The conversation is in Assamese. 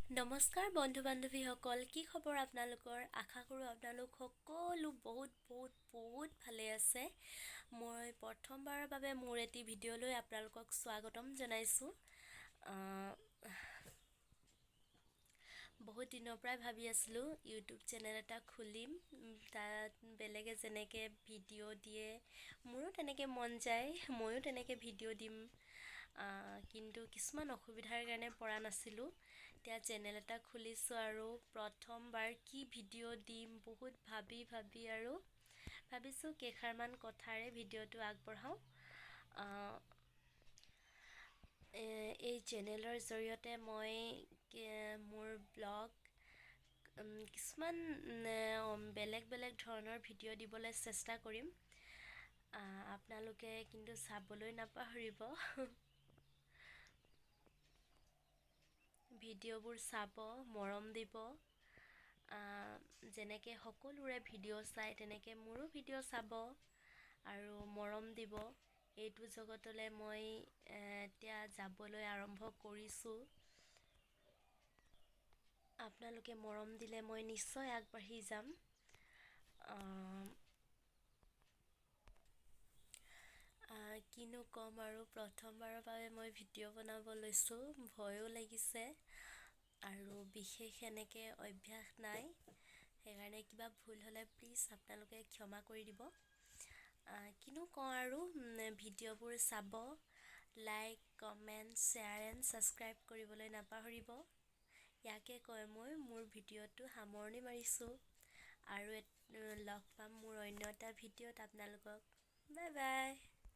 নমস্কাৰ বন্ধু বান্ধৱীসকল, কি খবৰ আপোনালোকৰ? আশা কৰোঁ আপোনালোক সকলো বহুত বহুত বহুত ভালে আছে। মই প্ৰথমবাৰৰ বাবে মোৰ এটি ভিডিঅ'লৈ আপোনালোকক স্বাগতম জনাইছোঁ। বহুত দিনৰ পৰাই ভাবি আছিলোঁ ইউটিউব চেনেল এটা খুলিম, তাত বেলেগে যেনেকৈ ভিডিঅ' দিয়ে মোৰো তেনেকৈ মন যায়, ময়ো তেনেকৈ ভিডিঅ' দিম, কিন্তু কিছুমান অসুবিধাৰ কাৰণে পৰা নাছিলোঁ। এতিয়া চেনেল এটা খুলিছোঁ আৰু প্ৰথমবাৰ কি ভিডিঅ' দিম বহুত ভাবি ভাবি আৰু ভাবিছোঁ কেইষাৰমান কথাৰে ভিডিঅ'টো আগবঢ়াওঁ। এই চেনেলৰ জৰিয়তে মই মোৰ ব্লগ কিছুমান বেলেগ বেলেগ ধৰণৰ ভিডিঅ' দিবলৈ চেষ্টা কৰিম। আপোনালোকে কিন্তু চাবলৈ নাপাহৰিব, ভিডিঅ'বোৰ চাব, মৰম দিব। যেনেকৈ সকলোৰে ভিডিঅ' চায় তেনেকৈ মোৰো ভিডিঅ' চাব আৰু মৰম দিব। এইটো জগতলৈ মই এতিয়া যাবলৈ আৰম্ভ কৰিছোঁ। আপোনালোকে মৰম দিলে মই নিশ্চয় আগবাঢ়ি যাম। কিনো ক'ম আৰু, প্ৰথমবাৰৰ বাবে মই ভিডিঅ' বনাব লৈছোঁ, ভয়ো লাগিছে আৰু বিশেষ এনেকৈ অভ্যাস নাই, সেইকাৰণে কিবা ভুল হ'লে প্লিজ আপোনালোকে ক্ষমা কৰি দিব। কিনো কওঁ আৰু, ভিডিঅ'বোৰ চাব, like, comment, share and subscribe কৰিবলৈ নাপাহৰিব। ইয়াকে কৈ মই মোৰ ভিডিঅ'টো সামৰণি মাৰিছোঁ আৰু লগ পাম মোৰ অন্য এটা ভিডিঅ'ত আপোনালোকক। Bye bye.